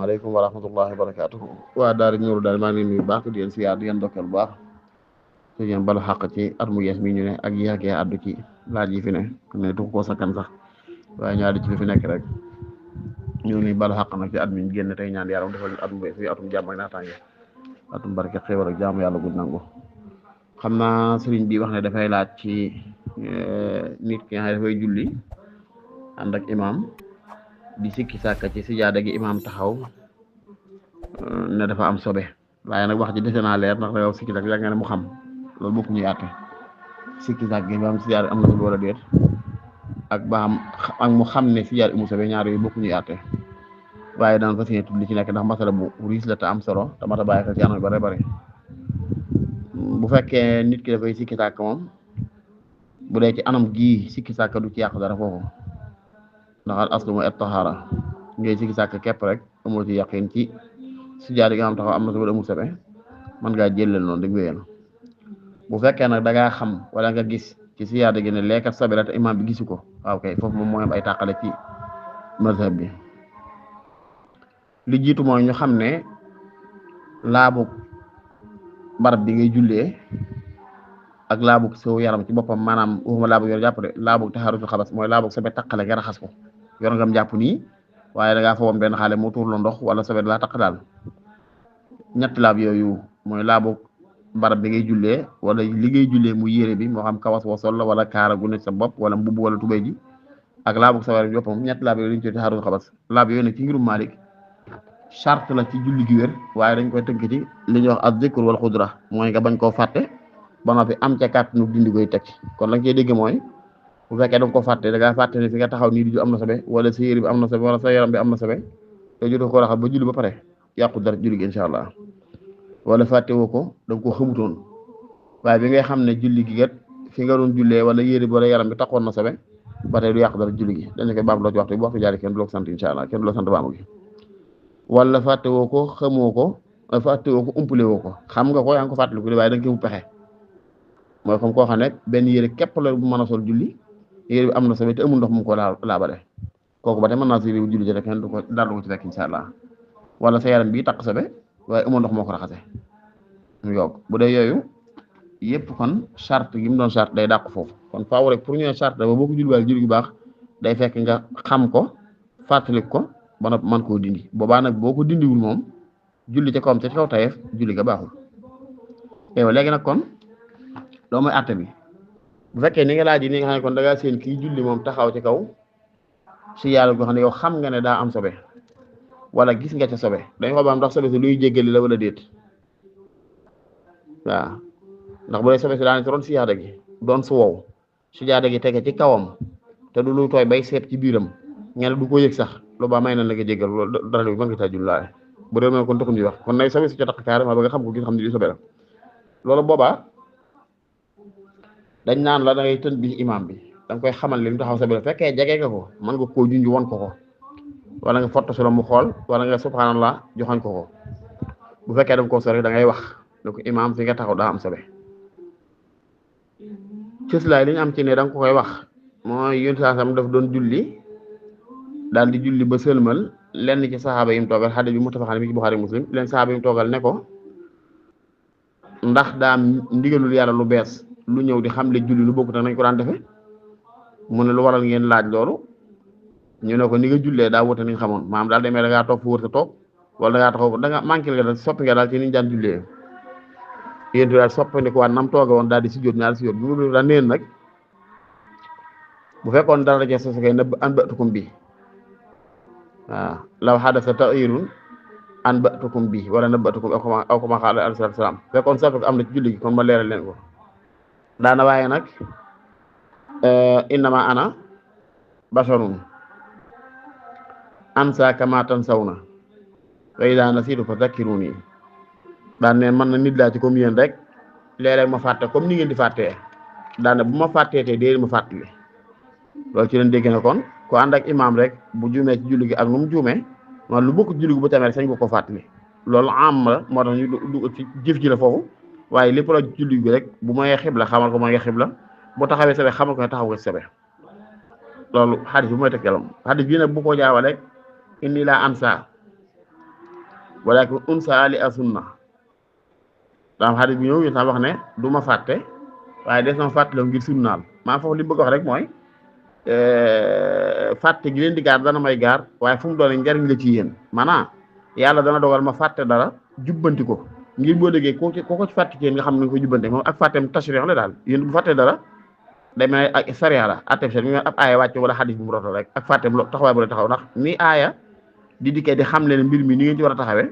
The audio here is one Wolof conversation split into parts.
asalaamaaleykum wa rahmatullahi wa barakaatuhu. waa daara Nuuru daal maa ngi leen nuyu bu baax di leen siyaar di leen dokkeel bu baax te ngeen balu xàq ci at mu yees mi ñu ne ak yéexee addu ci laaj yi fi ne du ko sakkan sax waaye ñaari ci li fi nekk rek ñu ngi balu xàq nag ci at mi ñu génn tey ñaan yàlla defal at mu bees bi atum jàmm ak naataange atum barke xéewal ak jaamu yàlla gu nangu. xam naa sëriñ bi wax ne dafay laaj ci nit ki nga xam ne dafay julli ànd ak imaam di sikki sàkka ci sijaada gi imaam taxaw ne dafa am sobe waaye nag wax ji dese naa leer ndax da yow sikki sàkk yaa nga ne mu xam loolu bokk ñuy àtte sikki sàkk gi ba am sijaada am na sobe wala déet ak ba am ak mu xam ne sijaada amu sobe ñaar yooyu bokk ñuy àtte waaye daan fas yéene tudd li ci nekk ndax masala bu riis la te am solo te mata bàyyi xel ci anam yu bare bare bu fekkee nit ki dafay sikki sàkk moom bu dee ci anam gii sikki sàkk du ci yàq dara foofu ndax al aslu mooy at-tahaara ngay sikki sàkk képp rek amoo ci yaqin ci sijaada gi nga xam taxaw am na sobe amul sobe mën ngaa jëlal noonu di wéyal bu fekkee nag da ngaa xam wala nga gis ci sijaada gi ne lekkat sobe la te imaam bi gisu ko waaw kay foofu moom mooy am ay tàqale ci mazhab bi li jiitu mooy ñu xam ne laabu barab bi ngay jullee ak laabu sew yaram ci boppam maanaam waxuma laabu yor jàpp de laabu taxarutul xabas mooy laabu sobe taqale nga raxas ko yor ngam jàpp nii waaye da ngaa foogoon benn xaale mu tuur la ndox wala sobe laa taq daal ñetti laab yooyu mooy laabu barab bi ngay jullee wala li ngay jullee mu yére bi moo xam kawas wa sol la wala kaara gu ne sa bopp wala mbubb wala tubéy ji ak laabu sobe boppam ñetti laab yooyu lañu ci taxarutul xabas laab yooyu nag ci ngirum Maalik charte la ci julli gi wér waaye dañ koy tënk ci li ñuy wax az-zikr wal xudra mooy nga bañ koo fàtte ba noppi am ca kàttanu dindi koy teg kon lañ koy dégg mooy bu fekkee da nga ko fàtte da ngaa fàtte ne fi nga taxaw nii di ju am na sobe wala sa yére bi am na sobe wala sa yaram bi am na sobe te jotoo ko raxas ba julli ba pare yàqu dara julli gi incha allah wala fàtte woo ko da nga koo xamutoon waaye bi ngay xam ne julli gi kat fi nga doon jullee wala yére bi wala yaram bi taxoon na sobe ba tey du yàqu dara julli gi dañ koy baamloo ci waxtu bi bu waxtu jaaree kenn du la ko sant incha allah kenn du la sant baamu gi wala fàtte woo ko xamoo ko fàtte woo ko umpule woo ko xam nga ko yaa ngi ko fàttaliku waaye da nga koy pexe mooy comme koo xam ne benn yére képp la bu mën a sol julli yére bi am na sobe te amul ndox mu ko laabale kooku ba tey mën naa si julli ji rek kenn du ko dara du ko ci fekk incha allah wala sa yaram bii taq sobe waaye amul ndox moo ko raxase mu yokk bu dee yooyu yëpp kon charte gi mu doon charte day dàq foofu kon faaw rek pour ñu ne charte ba boo ko julli waaye julli gu baax day fekk nga xam ko fàttaliku ko ba noppi mën koo dindi boobaa nag boo ko dindiwul moom julli ca kawam ca kaw tayeef julli ga baaxul yow léegi nag kon loolu mooy àtte bi bu fekkee ni nga laaj yi ni nga xam ne kon da ngaa seen kii julli moom taxaw ci kaw si yàlla goo xam ne yow xam nga ne daa am sobe wala gis nga ca sobe dañ ko ba am ndax sobe si luy jéggali la wala déet waaw ndax bu dee sobe si daa ne si ron si yaada gi doon su wow si yaada gi tege ci kawam te du luy tooy bay seet ci biiram ngeen du ko yëg sax lu ba may na la nga jéggal loolu dara bi mën nga caa jullaale bu dee kon taxul ñuy wax kon nay sobe si ca taq carrément ba nga xam ko gis xam ne di sobe la loolu boobaa dañ naan la da ngay tën bi imam bi da nga koy xamal li mu taxaw sobe la fekkee jege nga ko mën nga koo junj won ko wala nga foto solo mu xool wala nga subhanallah joxañ ko bu fekkee da nga koo sori da ngay wax ne ko imam fi nga taxaw daa am sobe cëslaay li ñu am ci ne da nga ko koy wax mooy yun saasam daf doon julli daal di julli ba sëlmal lenn ci saxaaba yi mu toogal xadis bi muttafaqun bi ci Buxaari Muslim leen saxaaba yi mu toogal ne ko ndax daa ndigalul yàlla lu bees lu ñëw di xam le julli lu bokk nañ ko daan defe mu ne lu waral ngeen laaj loolu ñu ne ko ni nga jullee daa wute ni nga xamoon maanaam daal demee da ngaa toog fu wër sa toog wala da ngaa taxaw da nga manqué nga daal soppi nga daal ci ni ñu daan jullee yéen daal soppandi ko waat nam tooge woon daal di si jóot ñaari si jóot bu daal neen nag bu fekkoon dara la sa kay nëbb an batukum bi waaw law xadasa tairun an batukum bi wala nëbbatukum aw kama xaala alayhi salaam fekkoon soppi ko am na ci julli gi kon ma leeral leen ko daana waaye nag innama ana basharun ansa kama tansawna wa idha nasitu fa zakkiruni daan ne man na nit laa ci comme yéen rek léeg-léeg ma fàtte comme ni ngeen di fàttee daane bu ma fàttee te déedéet ma fàttali loolu ci leen dégg na kon ku ànd ak imaam rek bu juumee ci julli gi ak nu mu juumee man lu bokk julli gi bu tamee rek sañ ko fàttali loolu am la moo tax ñu du ci jëf ji la foofu waaye lépp la julli bi rek bu mayee xibla xamal ko mayee xibla bu taxawee sobe xamal ko ne taxaw ko sobe loolu xadis bi mooy teg yaram xadis bii nag bu ko jaawale inni laa ansa walakin unsa li asunna daam xadis bi ñëw yéen wax ne du ma fàtte waaye des na fàtte la ngir sunnaal maa foofu li bëgg wax rek mooy fàtte gi leen di gaar dana may gaar waaye fu mu doone njariñ la ci yéen maanaam yàlla dana dogal ma fàtte dara jubbanti ko ngir boo déggee ko ci fàtte ci yéen nga xam ne nga ko jubbante moom ak fàtteem tashriix la daal yéen bu fàtte dara day mel ak sariya la atteb seen mi ab aaya wàcce wala xadis bu mu roto rek ak fàtteem taxawaay bu la taxaw ndax ni aaya di dikkee di xamle ne mbir mi ni ngeen ci war a taxawee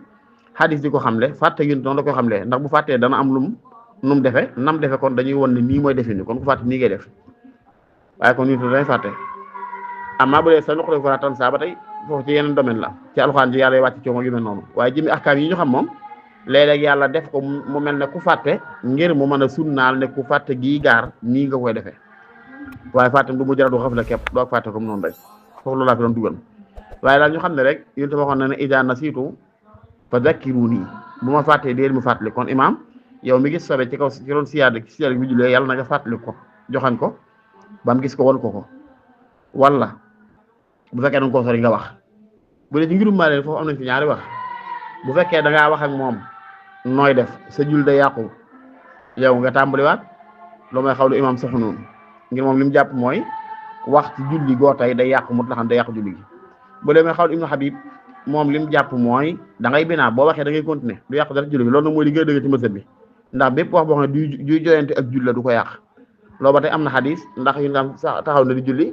xadis di ko xamle fàtte gi noonu la ko xamle ndax bu fàttee dana am lum nu mu defe nam defe kon dañuy won ne nii mooy defe ni kon ku fàtte nii ngay def waaye kon nit dañ fàtte amaa bu dee sa nuqale ko tan saa ba tey foofu ci yeneen domaine la ci alxuraan ji yàlla wàcc coomo yu mel noonu waaye jëmi ahkaam yi ñu xam moom léeg-léeg yàlla def ko mu mel ne ku fàtte ngir mu mën a sunnaal ne ku fàtte gii gaar nii nga koy defee waaye fàtte du mu jara du xaf la képp doo fàtte comme noonu rek foofu loolu laa fi doon dugal waaye daal ñu xam ne rek yéen tam waxoon na ne idaa nasiitu fa zakkiruni bu ma fàttee déer mu fàttali kon imaam yow mi gis sobe ci kaw ci doon siyaada bi jullee yàlla na nga fàttali ko joxañ ko ba mu gis ko won ko wala bu fekkee da nga koo sori nga wax bu dee ci ngirum maa leen foofu am nañ fi ñaari wax bu fekkee da ngaa wax ak moom nooy def sa jul day yàqu yow nga tàmbaliwaat loo may xaw lu imaam saxu noonu ngir moom li mu jàpp mooy wax ci julli goo tey day yàqu mut la xam day yàqu julli gi bu dee may xaw lu ibnu Habib moom li mu jàpp mooy da ngay binaa boo waxee da ngay continuer du yàqu dara julli gi loolu nag mooy li gën a dëgg ci mësëb bi ndax bépp wax boo xam ne duy joyante ak julli la du ko yàq loolu ba tey am na xadis ndax yu nga sax taxaw na di julli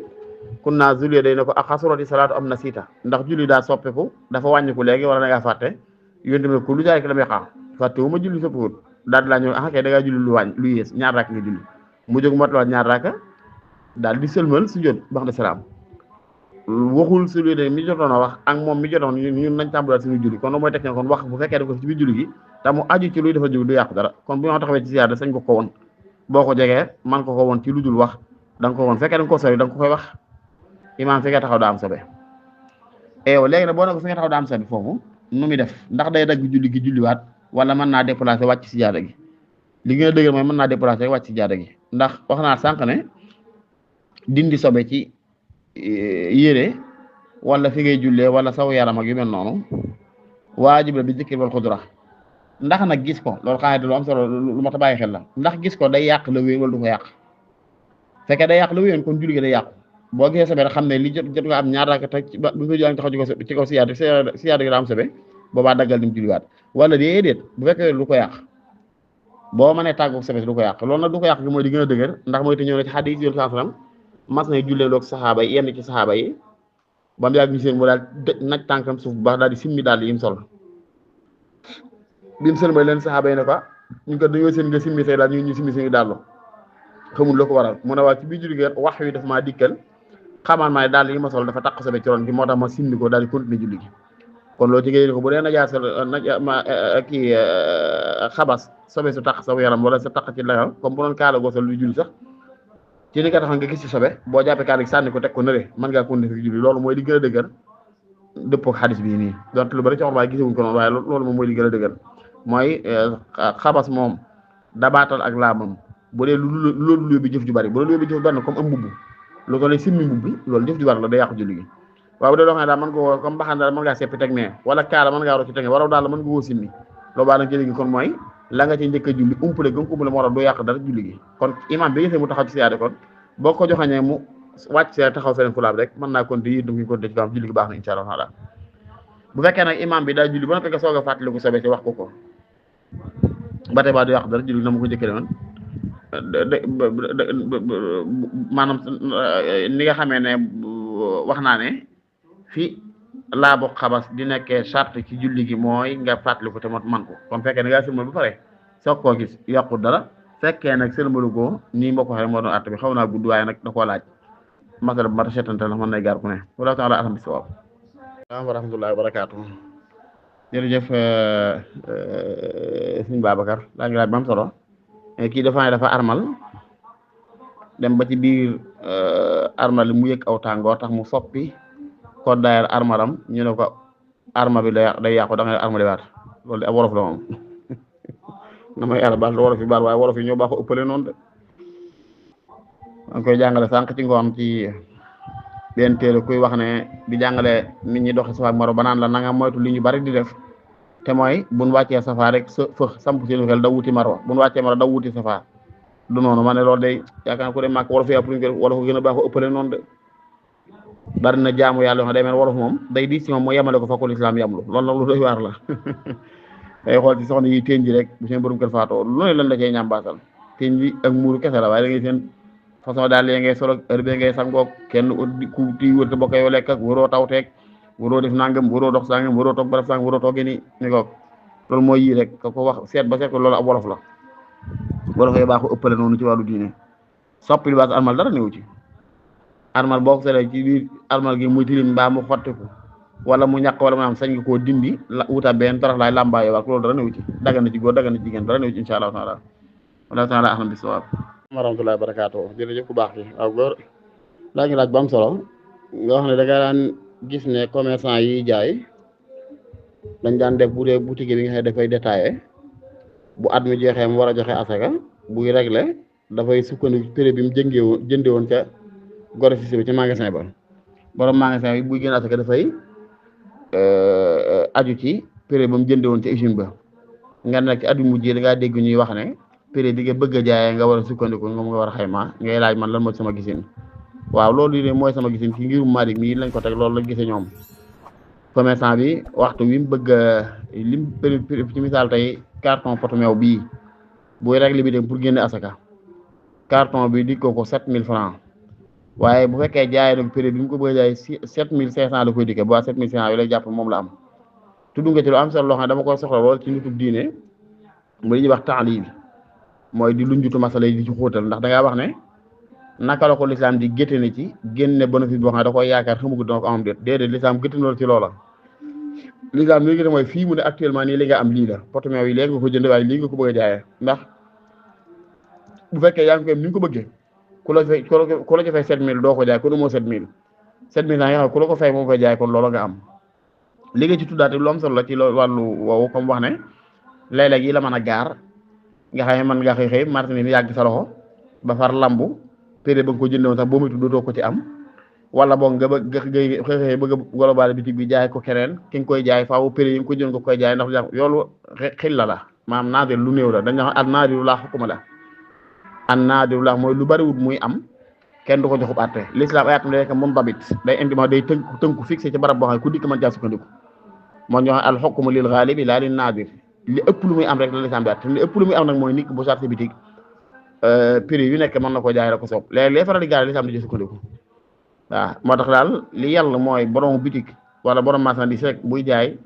kun naa julli day ne ko ak xasurati salaatu am na siita ndax julli daa soppeeku dafa wàññiku léegi wala da ngaa fàtte yéen tamit ku lu jaay ki la may xaar fàtte wu ma julli soppiwut daal di laa ñëw kay da ngaa julli lu yées ñaar rakk nga julli mu jóg motluwaat ñaar rakk daal di sëlmal su jot bax de salaam waxul su de mi jotoon a wax ak moom mi jotoon ñun nañ tàmbalaat suñu julli kon loolu mooy teg ne kon wax bu fekkee def ko ci biir julli gi te mu aju ci luy dafa jóg du yàqu dara kon bu ñoo taxawee ci siyaada sañ ko woon boo ko jegee man ko woon ci lu dul wax da nga ko woon fekkee da nga ko sobi da nga ko koy wax imaam fi nga taxaw daa am sobe eew léegi nag boo ne ko fi nga taxaw daa am sobe foofu nu muy def ndax day dagg julli gi julliwaat wala mën naa déplacer wàcc si jaada gi li gën a dëgër mooy mën naa déplacer wàcc si jaada gi ndax wax naa sànq ne dindi sobe ci yére wala fi ngay jullee wala saw yaram ak yu mel noonu waajib la bi zikri wal xudra ndax nag gis ko loolu xanaa lu am solo lu ma ta bàyyi xel la ndax gis ko day yàq la wéy wala du ko yàq fekkee day yàq la wéyoon kon julli gi day yàqu boo gisee sobe rek xam ne li jot nga am ñaar raaka te bu nga jàng taxaw ci kaw siyaada gi daa am sobe boobaa daggal dim julliwaat wala déedéet bu fekkee lu ko yàq boo mënee tàggoog sobe du ko yàq loolu nag du ko yàq gi mooy di gën a dëgër ndax mooy te ñëw na ci xadiis yi sallam mas na jullee loog saxaaba yi yenn ci saxaaba yi ba mu yàgg ñu seen mu daal naj tànkam suuf bu baax daal di simmi daal di yim sol bim seen may leen saxaaba yi ne ko ñu ko dañoo seen nga simmi say daal ñu simmi seen daal xamul loo ko waral mu ne waa ci biir julli gi wax wi daf maa dikkal xamaan maa ne daal yi ma sol dafa takk sobe ci ron gi moo tax ma simmi ko daal di continuer julli gi kon loolu ci géej ko bu dee najaas kii xabas sobe su takk sa yaram wala sa takk ci la comme bu doon kaala goosal lu julli sax ci ni nga tax nga gis ci sobe boo jàppee kaala gi sànni ko teg ko nële mën ngaa continuer fi julli loolu mooy li gën a dëgër dëppoo ak xadis bii nii donte lu bari ci wax waaye gisewuñ ko noonu waaye loolu moom mooy li gën a dëgër mooy xabas moom dabaatal ak laabam bu dee loolu lu bi jëf ju bari bu dee lu bi jëf ju bari comme am mbubb lu ko lay simmi mbubb bi loolu jëf ju bari la day yàqu julli gi waaw bu dee loo xam ne daal mën nga woo comme baxan daal mën ngaa seppi teg nee wala kaala mën ngaa rocci teg wala daal mën nga woo simmi loolu baa nag jëli gi kon mooy la nga ci njëkk a julli umpale gën ko umpale moo tax du yàq dara julli gi kon imam bi gisee mu taxaw ci siyaade kon boo ko joxañee mu wàcc siyaade taxaw feneen fulaab rek mën naa kon yi dum ko ci ko am julli gi baax na insha Allah taala bu fekkee nag imam bi daa julli ba nga fekk soog a fàttaliku sobe ci wax ko ba tey baa du yàq dara julli gi na ma ko njëkkee demoon maanaam ni nga xamee ne wax naa ne fi laabu xabas di nekkee charte ci julli gi mooy nga fàttaliku te man ko kon fekkee ne ngaa sëlmal ba pare soog koo gis yàqu dara fekkee nag sëlmalu ko nii mbokk waxee moo doon àtt bi xaw naa gudd waaye nag da koo laaj masala bu mat a seetante la mën nay gaar ku ne wala taala alhamdu sawaab wa rahmatullahi wa barakaatu jërëjëf sëñ Babacar laa ngi laaj ba am solo kii dafa armal dem ba ci biir armal mu yëg aw tàngoor tax mu soppi ko daayal armalam ñu ne ko arma bi day yàqu da ngay armali waat loolu de ab wolof la moom na may yàlla baal wolof yi baal waaye wolof yi ñoo baax ëppale noonu de danga koy jàngale sànq ci ngoon ci benn téere kuy wax ne di jàngale nit ñi doxi safaak maro ba naan la nanga moytu li ñu bari di def te mooy buñ wàccee safa rek sa fëx samp seenu xel daw wuti marwa buñ wàccee marwa daw wuti safa du noonu ma ne loolu day yaakaar naa ko dem màkk wala fi ëpp luñ ko wala ko gën a baax ko ëppale noonu de bari na jaamu yàlla yoo xam day mel wolof moom day di si moom mu yemale ko fa ko lislaam yamlu loolu nag lu doy waar la day xool ci soxna yi téen ji rek bu seen borom kër faatoo lu ne lan la cay ñambaasal téen ji ak muuru kese la waaye da ngay seen façon daal yi ngay solo heure bi ngay sangoog kenn ku ti wër te bokk yow lekk ak waroo tawteeg waroo def nangam waroo dox sangam waroo toog barab sangam waroo toogee ni koog loolu mooy yii rek ka ko wax seet ba seet ko loolu ab wolof la wolof yi baax ko ëppale noonu ci wàllu diine soppi li baas armal dara néew ci armal boo ko seetlee ci biir armal gi muy tilim mbaa mu xottiku wala mu ñàkk wala mu am sañ nga koo dindi la wuta benn tarax laay làmbaayoo ak loolu dara néew ci dagana ci góor dagana ci jigéen dara néew ci insha allahu taala wallahu taala ahlam bisawab wa rahmatullahi wa barakatuh jërëjëf ku baax ki waaw góor laa ngi laaj ba am solo nga wax ne da nga daan gis ne commerçant yi jaay dañ daan def bu dee boutique bi nga xam ne dafay détaillé bu at mi jeexee mu war a joxe asaka buy réglé dafay sukkandiku prix bi mu jëndee woon ca grossiste bi ci magasin ba borom magasin bi buy génn asaka dafay aju ci prix ba mu jëndee woon ca usine ba nga nag ci at yu mujj da ngaa dégg ñuy wax ne prix bi nga bëgg a jaayee nga war a sukkandiku moom nga war a xayma ngay laaj man lan mooy sama gisin waaw loolu yi ne mooy sama gisin ci ngirum Malik mii lañ ko teg loolu lañ gisee ñoom commerçant bi waxtu wi mu bëgg lim ci misaal tey carton pot meew bii buy réglé bi dem pour génne asaka carton bi di ko 7000 francs waaye bu fekkee jaayee nag prix bi mu ko bëgg a jaay 7500 la koy dikkee bu 7500 yi lay jàpp moom la am tudd nga ci lu am solo loo xam ne dama ko soxla lool ci nitub diine mu li ñuy wax taalil mooy di lunjutu masala yi di ci xóotal ndax da ngaa wax ne naka la ko lislaam di gétte ne ci génne bénéfice boo xam ne da koy yaakaar xamugu dana ko amam déet déedéet lislaam gétte na ci loola lislaam li gën mooy fii mu ne actuellement nii li nga am lii la pot meew yi léegi nga ko jënd waaye lii nga ko bëgg a jaayee ndax bu fekkee yaa ngi koy ni nga ko bëggee ku la ci fay 7000 doo ko jaay ku ne moo 7000 7000 naa nga xam ku la ko fay moom koy jaay kon loola nga am li nga ci tuddaate lu am solo la ci loolu wàllu woowu comme wax ne léeg-léeg yi la mën a gaar nga xam ne mën nga xëy martini ni yàgg sa loxo ba far lambu péré ba nga ko jëndoon sax boo muy tuddoo ko ci am wala boog nga bëgg a global bitig bi jaay ko keneen ki nga koy jaay faaw péré yi nga ko jënd ko koy jaay ndax yoolu xil la maanaam naadir lu néew la dañu wax al naadiru laa xukuma la an naadiru laa mooy lu bariwut muy am kenn du ko joxub àtte l'islam ay atam rek mun dabit day indi ma day tënku fixé ci barab boo xam ne ku dikk mën caa sukkandiku moo ñu wax al xukmu lil gaalibi laa lin naadir li ëpp lu muy am rek la l'islam di àtte li ëpp lu muy am nag mooy nit bu sarti bitig prix yu nekk mën na koo jaay la ko soob léegi les faral di gaar l'islam di ci sukkandiku waaw moo tax daal li yàlla mooy borom bitig wala borom marchandise rek buy jaay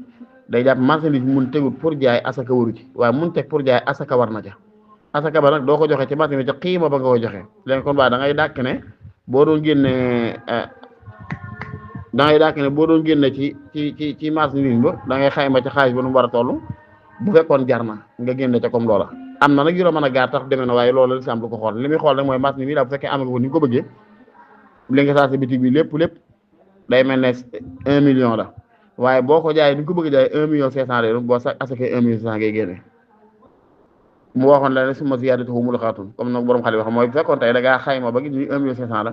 day jàpp marchandise mun tegut pour jaay asaka waru ci waaye mun teg pour jaay asaka war na ca asaka ba nag doo ko joxe ci marchandise ca xiima ba nga koy joxe léegi kon baa da ngay dàkk ne boo doon génne ci marchandise ba da ngay xayma ca xaalis ba nu mu war a toll bu fekkoon jar na nga génne ca comme loola am na nag yuró mën a gaar tax demee na waaye loolu lislaam du ko xool li muy xool nag mooy marchandise bi daal bu fekkee am nga ko ni nga ko bëggee li nga saa si bitig bi lépp day mel ne 1 million la waaye boo ko jaayee ni nga ko bëgg jaay 1,5 million boo sa asakee 1,5 million ngay génne mu waxoon la ne suma ziyaadatuhu mulaqatun comme nag borom xale wax mooy bu fekkoon tey da ngaa xayma ba gis ni 1,5 million la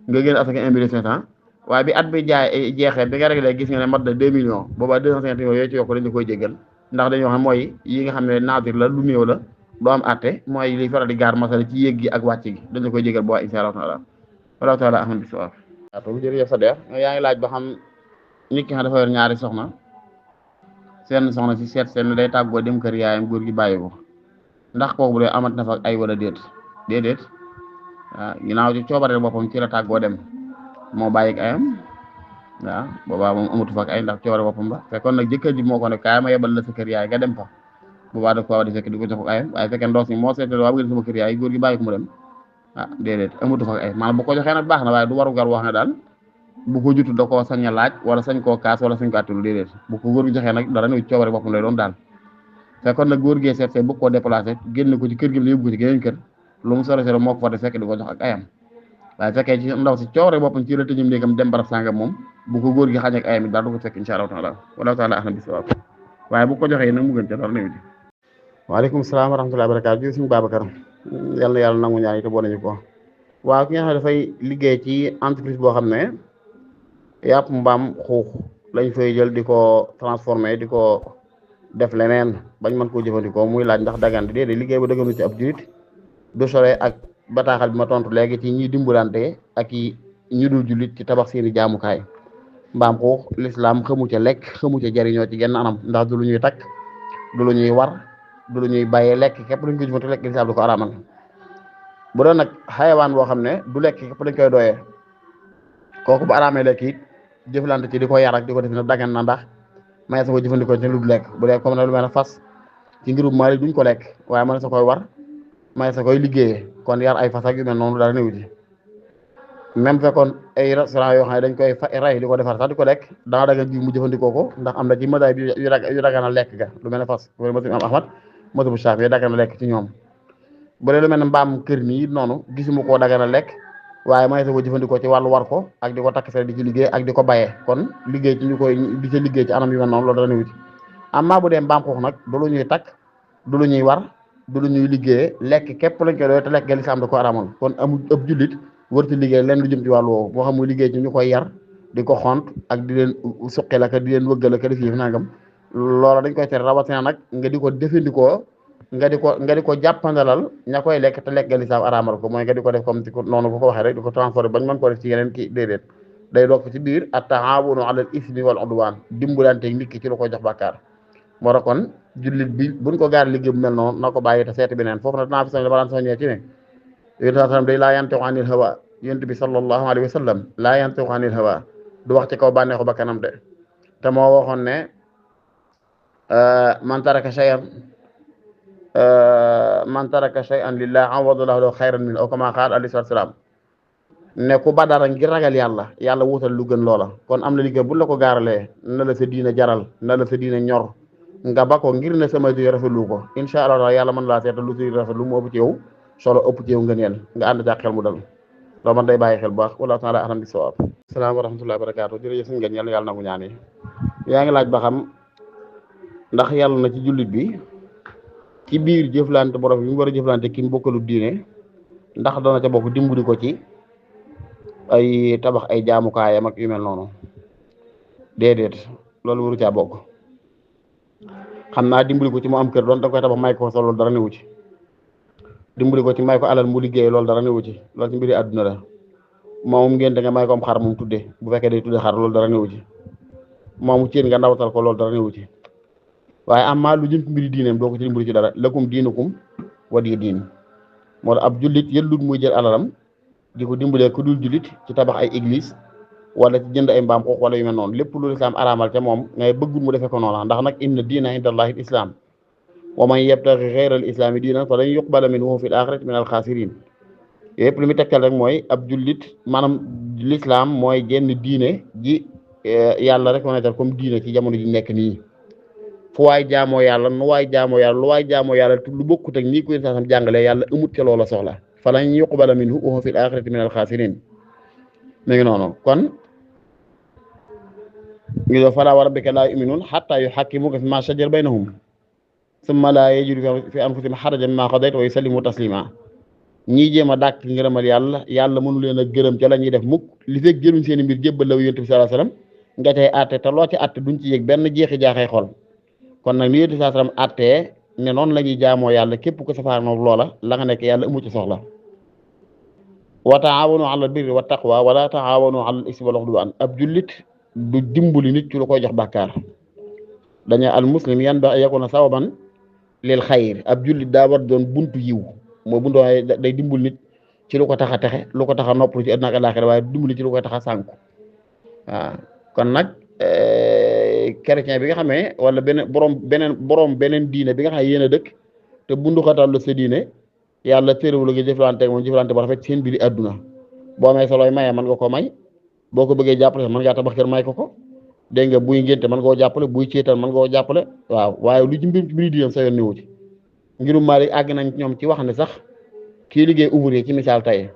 nga génne asakee 1,5 million waaye bi at bi jaay jeexee bi nga réglé gis nga ne mat na 2 millions boobaa 250 yooyu ci yokk dañu koy jéggal ndax dañoo xam mooy yi nga xam ne naadir la lu néew la doo am àtte mooy li faral di gaar masala ci yéeg gi ak wàcc gi dañu koy jégal boo insha Allah taala wallahu taala ahmad bisawab waaw jërëjëf sa deex yaa ngi laaj ba xam nit ki nga dafa yor ñaari soxna seen soxna si seet seen day tàggoo dem kër yaayam góor gi bàyyi ko ndax kooku bu dee amat na fa ay wala déedéet waaw ginnaaw ci coobare boppam ci la tàggoo dem moo bàyyi ak ayam waaw boobaa moom amatu fa ak ay ndax coobare boppam ba fekkoon nag jëkkër ji moo ko ne kaay ma yebal la sa kër yaay nga dem fa boobaa da ko war di fekk di ko jox ak ayam waaye fekkee ndox mi moo seetlu waa bëgg sama kër yaay góor gi bàyyi ko mu dem déedéet amatu fa ak ay maanaam bu ko joxee nag baax na waaye du waru gar wax ne daal bu ko jutu da koo sañ a laaj wala sañ koo kaas wala sañ ko àttul déedéet bu ko góor gi joxee nag dara ne coobare boppam lay doon daal fekkoon nag góor gee seet bëgg koo déplacé génn ko ci kër gi la yóbbu ko ci geneen kër lu mu sore moo ko fa di fekk di ko jox ak ayam waaye fekkee ci ndaw si coobare boppam ci la tëjum néegam dem barab sàngam moom bu ko góor gi xañ ak ayam it daal du ko fekk insha Allah taala wallahu taala ahna bisawab waaye bu ko joxee nag mu gën ca dara ne waaleykum salaam wa rahmatullahi wa barakaatu ji suñu Babacar yal na yàlla nangu ñaan yi te boole ñu ko waaw ki nga xam ne dafay liggéey ci entreprise boo xam ne yàpp mbaam xuux lañ fay jël di ko transformé di ko def leneen bañ mën koo jëfandikoo muy laaj ndax dagan di déedéet liggéey ba dëgganu ci ab julit du sore ak bataaxal bi ma tontu léegi ci ñi dimbulante ak i ñu dul julit ci tabax seeni jaamukaay mbaam xuux lislaam xamu ca lekk xamu ca jariñoo ci genn anam ndax du lu ñuy takk du lu ñuy war du lu ñuy bàyyee lekk képp luñ ko jëfandikoo lekk lislaam du ko araamal bu doon nag xayawaan boo xam ne du lekk képp dañ koy doyee kooku bu araamee lekk it jëflante ci di ko yar ak di ko def na dagan na ndax may sa ko jëfandikoo ci lu du lekk bu dee comme ne lu mel ne fas ci ngirub maali duñ ko lekk waaye mën sa koy war may sa koy liggéeyee kon yar ay fas ak yu mel noonu dara néew ci même fekkoon ay restaurant yoo xam ne dañ koy rey di ko defar sax di ko lekk dana dagan ji mu jëfandikoo ko ndax am na ci madaay bi yu dagan a lekk ga lu mel ne fas wala mosu am ahmad mosu bu Shaafi yi dagan a lekk ci ñoom bu dee lu mel ne mbaam kër nii noonu gisuma koo dagan a lekk waaye may sa ko jëfandikoo ci wàllu war ko ak di ko takk fere di ci liggéey ak di ko bayee kon liggéey ci ñu koy di ca liggéey ci anam yu mel noonu loolu dara néew ci amma bu dee mbaam xuux nag du lu ñuy takk du lu ñuy war du lu ñuy liggéeyee lekk képp lañ koy doy te lekk ga lislaam da ko aramoon kon amul ëpp jullit wërti liggéey leen lu jëm ci wàllu woowu moo xam muy liggéey ci ñu koy yar di ko xont ak di leen suqi la ka di leen wëggal ka def yëf nangam loola dañ koy tere rawatina nag nga di ko jëfandikoo nga di ko jàppandalal ña koy lekk te lekk ga lislaam araamal ko mooy nga di ko def comme ci noonu bu ko waxee rek di ko transformé bañ mën ko def ci yeneen kii déedéet day dokk ci biir at-taawunu alal ismi wal udwaan dimbalante nit ki ci lu koy jox bàkkaar moo tax kon jullit bi buñ ko gaar liggéey bu mel noonu na ko bàyyi te seeti beneen foofu nag dinaa fi soñ dama daan soññee ci ne yonent sallam day laa yantiqu anil hawa yonent bi sallallahu alayhi wa sallam laa yantiqu anil hawa du wax ci kaw bànneexu ba kanam de te moo waxoon ne man taraka shay'an lillah awada lahu xayran min aw kama qaala alayhi salaam ne ku ba dara ngir ragal yàlla wutal lu gën loola kon am na liggéey bu la ko gaaralee na la sa diina jaral na la sa diina ñor nga ba ko ngir ne sama di rafetlu ko incha allah yàlla mën laa seetal lu si rafetlu mu ëpp ci yow solo ëpp ci yow ngëneel nga ànd ca xel mu dal loolu man day bàyyi xel bu baax wala taala alam bi sawaab salaam wa rahmatullahi wa barakaatu jërëjëf suñu ngeen yàlla nangu ñaan yi yaa ngi laaj ba xam ndax yàlla na ci jullit bi ci biir jëflante borom bi mu war a jëflante ki mu bokkalu diine ndax dana ca bokk dimbali ko ci ay tabax ay jaamukaayam ak yu mel noonu déedéet loolu waru caa bokk xam naa dimbali ko ci mu am kër doon da koy tabax may ko fa loolu dara newu ci dimbali ko ci may ko alal mu liggéey loolu dara newu ci loolu ci mbiri àdduna la moom ngeen da nga may ko am xar moom tudde bu fekkee day tudde xar loolu dara newu ci moomu ceen nga ndawtal ko loolu dara newu ci waaye amma lu jëm ci mbiri diineem doo ko ci dimbali ci dara lakum diinukum waliya diin moo tax ab jullit yëllut muy jël alalam di ko dimbalee ku dul jullit ci tabax ay église wala ci jënd ay mbaam xuux wala yu mel noonu lépp lu lislaam araamal ca moom ngay bëggul mu defee ko noonu ndax nag inna diina inda allahi al islam wa man yabtaxi xayra al islami diinan falan yuqbala minhu fi l axirati min al xaasirin yëpp lu muy tegtal rek mooy ab jullit maanaam l'islam mooy genn diine ji yàlla rek reconnaître comme diine ci jamono ji nekk nii fu waay jaamoo yàlla nu waay jaamoo yàlla lu waay jaamoo yàlla lu bokkut ak nii ko yéen saasam jàngalee yàlla amut ca loola soxla falan yuqbala minhu wa huwa fi l axirati min al xaasirin mi ngi noonu kon ngi doo falaa wa rabbika laa yu'minuun xattaa yuxakkimuuka fiimaa shajara baynahum summa laa yajidu fi anfusihim harajan mimmaa qadayta wa yusallimu tasliimaa ñii jéem a dàkk ngërëmal yàlla mënu leen a gërëm ca la ñuy def mukk li fekk jëluñ seen i mbir jébbal la yonent bi sallallahu alayhi wasallam nga tey àtte te loo ci àtte duñ ci yëg benn jeexi jaaxee xol kon nag ni yonent bi sallallahu alayhi wasallam àttee ne noonu la ñuy jaamoo yàlla képp ko safaanoog loola la nga nekk yàlla amu ci soxla wa taawanu ala birri wa taqwa wala taawanu ala ismi wal udwan ab jullit du dimbali nit ci lu koy jox bàkkaar dañu al muslim yan ba yakuna sawaban lil xayr ab jullit daa war doon buntu yiw moo buntu waaye day dimbali nit ci lu ko tax a texe lu ko tax a noppalu ci àddina ak àllaaxira waaye dimbali ci lu koy tax a sànku waaw kon nag chrétien bi nga xamee wala beneen diine bi nga xam ne yéen a dëkk te bundu xatal la sa diine yàlla téréwul nga jëflante moom jëflante ba rafet seen biir àdduna boo amee soloy maye mën nga ko may boo ko bëggee jàppale mën ngaa tabax kër may ko dégg nga buy ngénte mën nga koo jàppale buy céetal mën nga koo jàppale waaw waaye lu ci mbiri diinam sa yoon niwu ci ngirum Maalik àgg nañ ñoom ci wax ne sax kii liggéey ouvrier ci misaal tey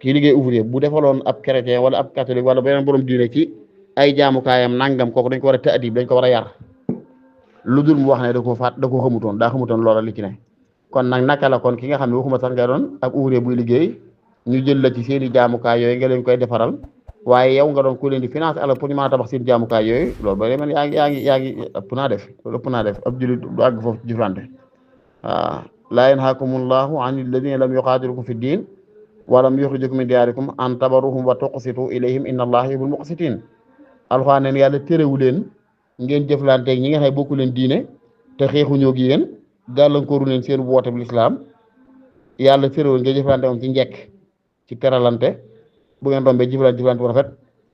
kii liggéey ouvrier bu defaloon ab chrétien wala ab catholique wala beneen borom diine ci ay jaamukaayam nangam kooku dañ ko war a ta'dib dañ ko war a yar lu dul mu wax ne da koo xamutoon daa xamutoon loola li ci ne kon nag naka la kon ki nga xam ne waxuma sax nga doon ab ouvrier buy liggéey ñu jël la ci seeni jaamukaay yooyu nga leen koy defaral waaye yow nga doon ku leen di financé alal pour ñu mën a tabax seen jaamukaay yooyu loolu ba man yaa ngi ëpp naa def loolu ëpp naa def ab jullit du àgg foofu ci jëflante waaw laa yanhaakumullahu an alladina lam yuqaatilukum fi ddin wa lam yuxrijukum min diyaarikum an tabaruhum wa tuqsitu ilayhim inna allaha yuhibbul muqsitin alxuraan neen yàlla téréwu leen ngeen jëflanteeg ñi nga xam ne bokku leen diine te xeexuñoo ak yéen gàllankooru leen seen woote bu lislaam yàlla téréwu ngeen jëflante moom ci njekk ci teralante bu ngeen rombee jëflante bu rafet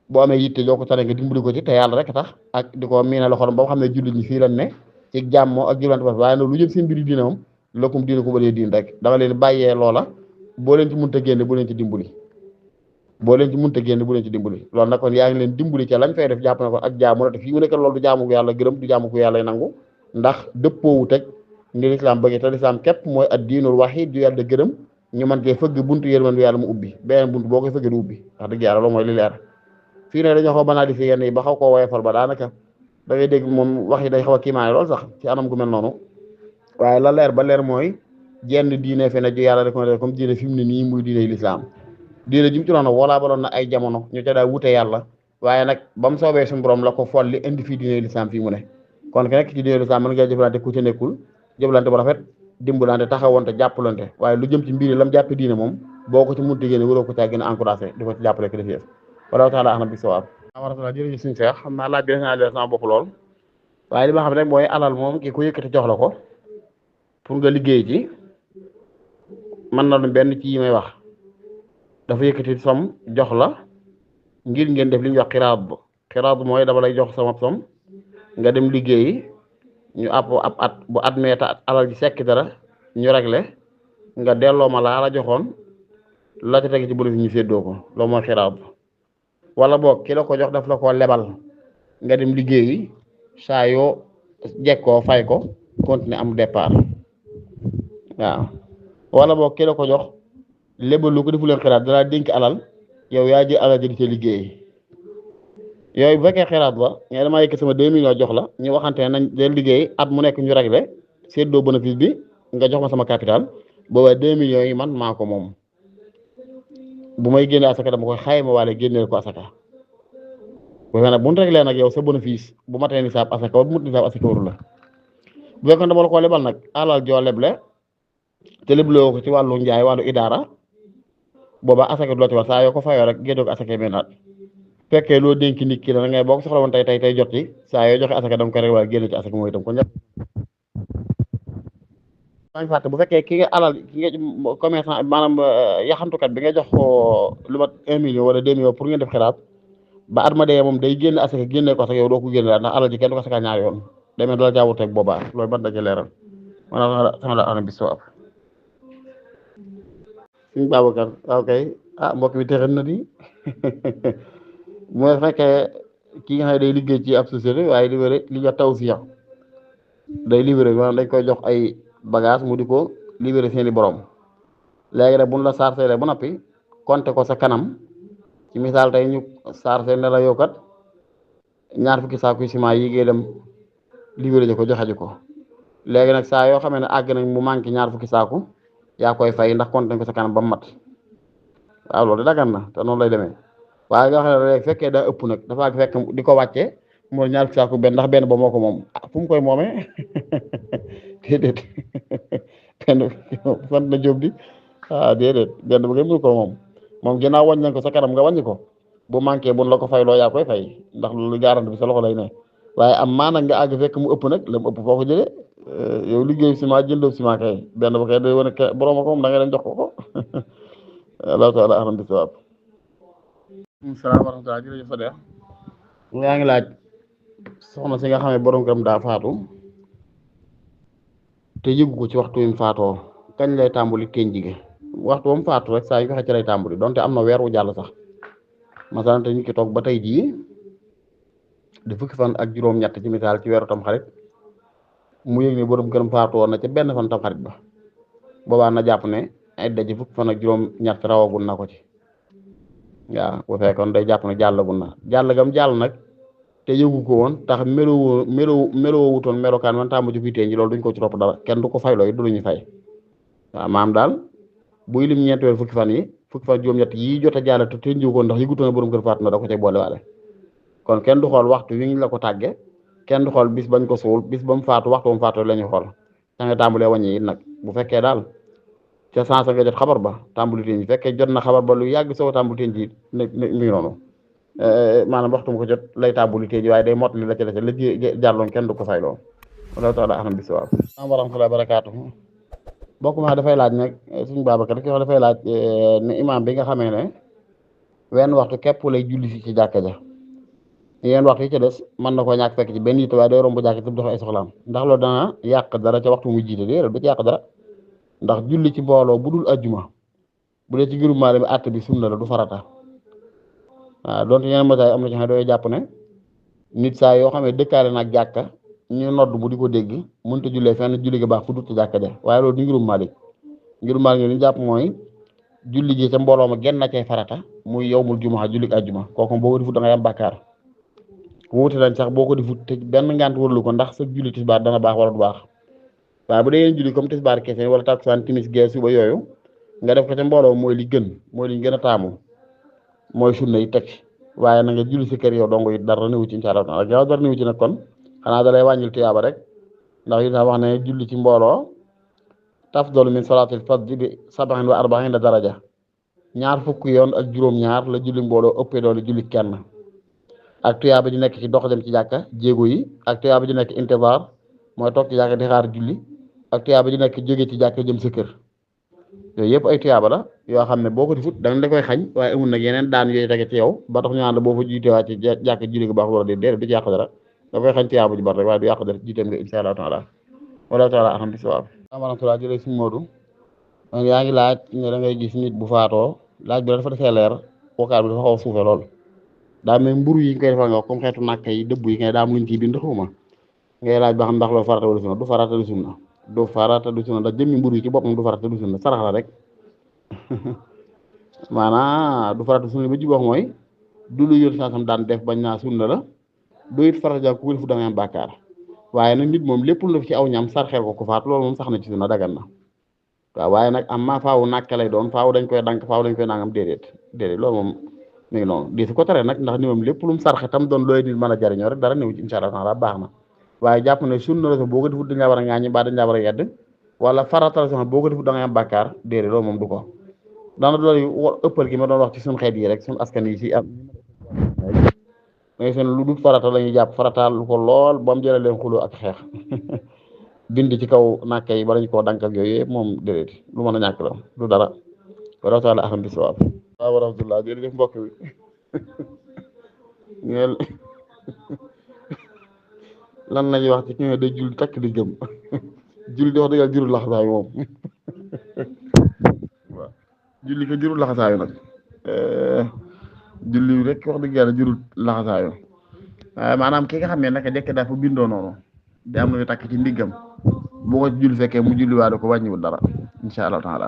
boo amee yitte joo ko tane nga dimbali ko ci te yàlla rek tax ak di ko miinal xolam ba xam ne jullit ñi fii lan ne ci jàmmoo ak jëflante bu rafet waaye nag lu jëm seen mbiri diine moom lakum diinukum waliya diin rek dama leen bàyyee loola boo leen ci mënta génne bu leen ci dimbali loolu nag kon yaa ngi leen dimbali ca lañ fay def jàpp na ko ak jaamu la te fii mu nekk loolu du jaamu ko yàlla gërëm du jaamu ko yàlla nangu ndax dëppoowu teg ni lislaam bëgg te lislaam képp mooy ad diinul wahid du yàlla gërëm ñu mën cee fëgg buntu yërmande yàlla mu ubbi beneen buntu boo koy fëggee du ubbi wax dëgg yàlla loolu mooy li leer fii ne dañoo xaw banaliser yenn yi ba xaw koo woyofal ba daanaka da ngay dégg moom wax yi day xaw a kiimaane lool sax ci anam gu mel noonu waaye la leer ba leer mooy jenn diine fe ne ju yàlla reconnaître comme diine fi mu ne nii muy diine lislaam diine ji mu ci doon wala baloon na ay jamono ñu ca daa wute yàlla waaye nag ba mu soobee suñu borom la ko folli indi fii diine lislaam fii mu ne kon ki nekk ci diine lislaam mën nga jëflante ku ci nekkul jëflante bu rafet dimbalante taxawante jàppalante waaye lu jëm ci mbir yi lam jàppe diine moom boo ko ci munti génne waroo ko caa gën a encouragé di ko ci jàppale ko def yëf wala taala axna bi sawaab warasula jërëjëf suñu seex xam naa laaj bi def naa leen sama bopp lool waaye li ma xam rek mooy alal moom ki ko yëkkati jox la ko pour nga liggéey ci mën na lu benn ci yi may wax dafa yëkkati som jox la ngir ngeen def li ñuy wax xiraat mooy dama lay jox sama som nga dem liggéeyi ñu ab at bu at meeta alal ji sekki dara ñu réglé nga delloo ma laa la joxoon la ca teg ci bénéfice ñu séddoo ko loolu mooy xiraat wala boog ki la ko jox daf la ko lebal nga dem liggéeyi saa yoo jekkoo fay ko continuer am départ waaw wala boog ki la ko jox lébalu ko defu leen xiraat dalaa dénk alal yow yaa ji alal ji di ca liggéey yooyu bu fekkee xiraat la nga damaa yëkk sama 2 millions jox la ñu waxante ne nañ de liggéey at mu nekk ñu réglé séddoo bénéfice bi nga jox ma sama capital boobaa 2 millions yi man maa ko moom bu may génne asaka dama koy xayma waale génneel ko asaka bu fekkee nag bu ñu réglé nag yow sa bénéfice bu matee nisaab asaka wala bu mut nisaab asaka waru la bu fekkoon dama la ko lebal nag alal joo leble te lebloo ko ci wàllu njaay wàllu idaara boobaa asaka du la ci war saa yoo ko fayoo rek génnee ko asaka yi fekkee loo dénk nit ki la ngay boo ko soxla woon tey jot ci saa yoo joxe asaka dama ko rek waaye génn ci asaka mooy itam kon ñëpp maa ngi fàtte bu fekkee ki nga alal ki nga commerçant maanaam yaxantukat bi nga jox ko lu mat 1 million wala 2 millions pour ngeen def xiraat ba at ma dee moom day génn asaka génne ko asaka yow doo ko génne daal ndax alal ji kenn du ko asaka ñaar yoon demee du la jaawuteeg boobaa loolu ban daje leeral maanaam sama la ana bis soo ab suñu Babacar waaw kay mbokk bi texen na di mooy fekkee ki nga xam ne day liggéey ci ab société waaye livré li ñuy wax tawsiya day livré maanaam dañ koy jox ay bagage mu di ko livré seeni borom léegi nag buñ la chargé ba noppi compté ko sa kanam ci misaal tey ñu chargé ne la yow kat ñaar fukki saaku ciment yi ngay dem livré ji ko joxe ji ko léegi nag saa yoo xamee ne àgg nañ mu manqué ñaar fukki saaku yaa koy fay ndax compté ko sa kanam ba mu mat waaw loolu dagan na te noonu lay demee waaye nga xam ne rek fekkee daa ëpp nag dafa fekk di ko wàcce mooy ñaar fukki saaku benn ndax benn ba moo ko moom fu mu koy moomee déedéet benn sant na jóob di déedéet benn ba ngay mënu ko moom ginnaaw wàññi nañ ko sa kanam nga wàññi ko bu manqué bun la ko fay loo yaa koy fay ndax loolu garanti bi sa loxo lay ne waaye am maa nag nga àgg fekk mu ëpp nag la mu ëpp foo ko jëlee yow liggéeyu ciment jëndoo ciment kay benn ba kay day wane borom ko moom da ngay dem jox ko Allah taala ahlam bi sawaab salaam wa rahmatulah jërëjëf Fadel yaa ngi laaj soxna si nga xam ne borom këram daa faatu te yëgu ko ci waxtu wi mu faatoo kañ lay tàmbali kenn jige waxtu ba mu faatu rek saa yu ko ci lay tàmbali donte am na weer wu jàll sax masalan te ñu ki toog ba tey jii di fukki fan ak juróom-ñett ci misaal ci weeru tam xarit mu yëg ne borom këram faatu woon na ca benn fan tam xarit ba boobaa na jàpp ne ay daje fukki fan ak juróom-ñett rawagul na ko ci. waaw bu fekkoon day jàpp ne jàllagul na jàll gam jàll nag te yëgu ko woon tax meloo wutoon melokaan man tàmm ci fitee ji loolu duñ ko ci topp dara kenn du ko fay looy du lu ñu fay waaw maam daal buy lim ñeenti weer fukki fan yi fukki fan juróom-ñett yii jot a jàll te tënjiw ko ndax yëgutoon na borom kër faatu na da ko cay boole waale kon kenn du xool waxtu wi ñu la ko tàgge kenn du xool bis bañ ko suul bis ba mu faatu waxtu ba mu faatu la ñuy xool da nga tàmbalee wàññi it nag bu fekkee daal ca sansa nga jot xabar ba tàmbali teen ji fekkee jot na xabar ba lu yàgg soo tàmbali teen ji mi ngi noonu maanaam waxtu mu ko jot lay tàmbali teen ji waaye day mot li la ca dese la jàlloon kenn du ko fayloo wala taala axam bi sawaab wa rahmatullahi barakaatu bokk ma dafay laaj nag suñu Babacar ki wax dafay laaj ne imam bi nga xamee ne wenn waxtu képp lay julli si ci jàkka ja yéen waxtu yi ca des mën na koo ñàkk fekk ci benn yitte waaye day romb jàkka ci dox ay soxlaam ndax loolu dana yàq dara ca waxtu muy jiite déedéet du ci yàq dara ndax julli ci mbooloo bu dul ajjuma bu dee ci ngirum Maalik bi àtt bi sunna la du farata waaw donte ñeneen motaay am na ci xam ne dooy jàpp ne nit saa yoo xam ne dëkkaale nag jàkka ñu nodd mu di ko dégg mënut a jullee fenn julli ga baax fu dut ci jàkka ja waaye loolu du ngirum Maalik li ñu jàpp mooy julli ji ca mbooloo ma genn na cay farata muy yowmul jumaa julli ajjuma kooku boo ko defut da ngay am bàkkaar wuute nañ sax boo ko defut te benn ngant warlu ko ndax sa julli tisbaar dana baax wala du baax waaye bu dee yéen julli comme tisbaar kese wala takkusaan timis gee suba yooyu nga def ko ca mbooloo mooy li gën mooy li ñu gën a taamu mooy sunna yi teg waaye na nga julli si kër yow dong it dara newu ci incha allah taala gaaw dara newu ci nag kon xanaa da lay wàññil tuyaaba rek ndax yu tax wax ne julli ci mbooloo tafdalu min salaatil fadli bi sabahin wa arbahin la daraja ñaar fukk yoon ak juróom-ñaar la julli mbooloo ëppee doole julli kenn ak tuyaaba ji nekk ci dox dem ci jàkka jéego yi ak tuyaaba ji nekk intizaar mooy toog ci jàkka di xaar julli ak tuyaaba ji nekk jóge ci jàkka jëm sa kër yooyu yëpp ay tuyaaba la yoo xam ne boo ko defut da nga koy xañ waaye amul nag yeneen daan yooyu tege ci yow ba tax ñu naan la boo fa jiitewaat ci jàkka julli gu baax wala déedéet du ci yàq dara da koy xañ tuyaaba ji bari rek waaye du yàq dara jiiteem nga insha allah taala wala taala alhamdu sawaab amarantula jëlee suñu Moodu yaa ngi laaj ne da ngay gis nit bu faatoo laaj bi dafa defee leer wokkaat bi dafa xaw a suufe lool daa mel mburu yi nga koy defal nga comme xeetu nàkk yi dëbb yi ngay daa am luñ ciy bind xuma ngay laaj ba xam ndax loolu farata wala sunna du farata du sunna du farata du sunna ndax jëmmi mburu yi ci boppam du farata du sunna sarax la rek maanaam du farata sunna ba ji wax mooy du lu yor sansam daan def bañ naa sunna la du it farata ja ku ko defu da ngay am bàkkaar waaye nag nit moom lépp lu def ci aw ñam sarxeel ko faat loolu moom sax na ci sunna dagan na waaw waaye nag am maa faawu nàkk lay doon faawu dañ koy dank faawu dañ koy nangam déedéet loolu moom mi ngi noonu di su ko tere nag ndax ni moom lépp lu mu sarxe tam doon looy nit mën a jariñoo rek dara néew ci insha allah taala baax na waaye jàpp ne sunna la sax boo ko defut dañ laa war a ŋaañi mbaa dañ laa war a yedd wala farata la sax boo ko defut da ngay am bàkkaar déedéet loolu moom du ko dana doon ëppal gi ma doon wax ci suñu xeet yi rek suñu askan yi ci am mais seen lu dul farata la ñuy jàpp farataal ko lool ba mu jëlee leen xuloo ak xeex bind ci kaw nàkk yi bala ñu koo dank ak yooyu yëpp moom déedéet lu mën a ñàkk la du dara wala taala axam bi sawaab waaw wa rahmatullah jërëjëf mbokk bi ngeen lan lañuy wax ci ki nga day jul takk di gëm julli di wax dëgg jurul laxasaayu moom waaw julli ko jurul laxasaayu nag julli rek wax dëgg yàlla jurul laxasaayu waaye maanaam ki nga xam ne naka jekk dafa bindoo noonu di am na takk ci ndiggam boo ko ci julli fekkee mu julli waa ko wàññiwul dara insha allah taala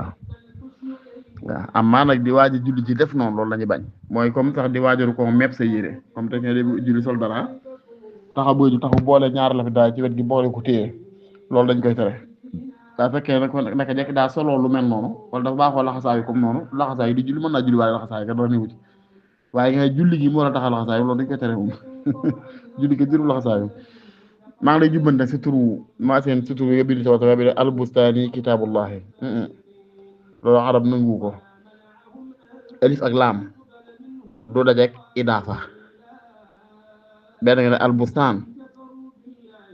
waaw amaa nag di waaj a julli ci def noonu loolu la ñu bañ mooy comme sax di waajaru ko mepp sa yére comme te ne julli sol dara taxa boy du taxu boole ñaar la fi daal ci wet gi boole ko téye loolu dañ koy tere daa fekkee nag naka jekk daa soloo lu mel noonu wala dafa baaxoo laxasaayu comme noonu laxasaayu di julli mën naa julli waaye laxasaayu ka doon niwu ci waaye nga julli gi moo la taxa laxasaayu loolu dañ koy tere moom julli ko jërul laxasaayu maa ngi lay jubbante nag si turu maa seen si turu nga bind ci wata bi albustani kitaabullahi loolu arab nangu ko alif ak laam du dajek idaafa benn nga ne albustaan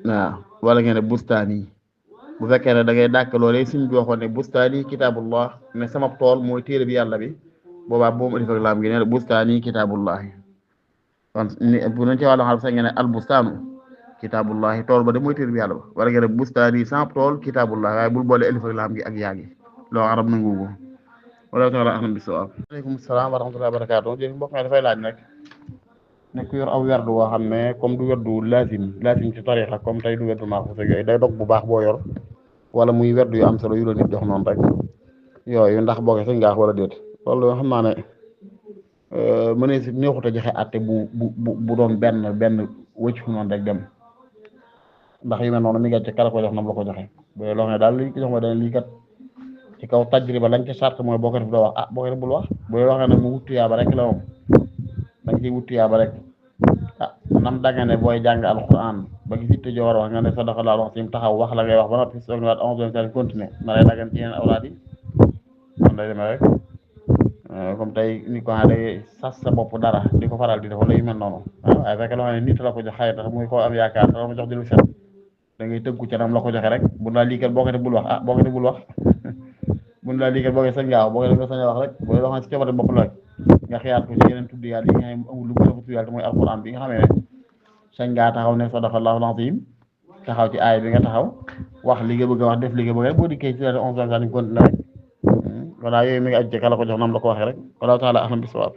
waaw wala nga ne bustaan yi bu fekkee ne da ngay dàkk loolee suñ bi waxoon ne bustaan yi kitaabullah ne sama tool mooy téere bi yàlla bi boobaa boobu alif ak laam gi ne bustaan yi kitaabullahi kon bu nañ ci wàllu xam sax nga ne albustaanu kitaabullahi tool ba de mooy téere bi yàlla ba wala nga ne bustaan yi sama tool kitaabullahi waaye bul boole alif ak laam gi ak yaa gi loolu arab nangu ko wala taala ahlam bi sawaab aleykum salaam wa rahmatullahi wa barakaatu jërëjëf mbokk mi dafay laaj nag nekk yor aw werdu woo xam ne comme du werdu lazim ci tarixa comme tey du werdu maaxuus ak yooyu day dog bu baax boo yor wala muy werdu yu am solo yu la nit jox noonu rek yooyu ndax boo ko sañ ngaax wala déet loolu xam naa ne mënee si neexut a joxe àtte bu doon benn wëcc fu noonu rek dem ndax yu mel noonu mi nga ci kala ko jox nam la ko joxe loo xam ne daal li ko jox ma dane lii kat ci kaw tajriba lañ ca sart mooy boo ko def doo wax boo ko def bul wax booy wax nag mu wuttu yaaba rek la moom da nga ciy wuttu yaaba rek nam danga ne booy jàng alquran ba gis itte joo war a wax nga ne sadaqallaahu al-aziim taxaw wax la ngay wax ba noppi soog ne waat onze vingt continuer na lay dagan ci yeneen awraad yi noonu lay demee rek comme tey ni ko day sas sa bopp dara di ko faral di def wala yu mel noonu waaye fekk loo xam ne nit la ko jox xëy tax muy ko am yaakaar tax ma jox di lu set da ngay tëggu ca nam la ko joxe rek bu laa lii kat boo ko def bul wax boo ko def bul wax bu laa lii kat boo ko sañ ngaa wax boo ko def nga sañ a wax rek bu loo xam ne si coobare bopp la rek nga xiyaat ko ci yeneen tudd yàlla yi nga xam ne amul lu gën a tudd yàlla te mooy alquran bi nga xamee ne sañ ngaa taxaw ne sadaqallaahu al-aziim taxaw ci aay bi nga taxaw wax li nga bëgg a wax def li nga bëgg rek boo dikkee ci la 11 continué rek voilà yooyu mi ngi aju ci kala ko jox nam la ko waxee rek wallahu taala ahlam bis-sawaab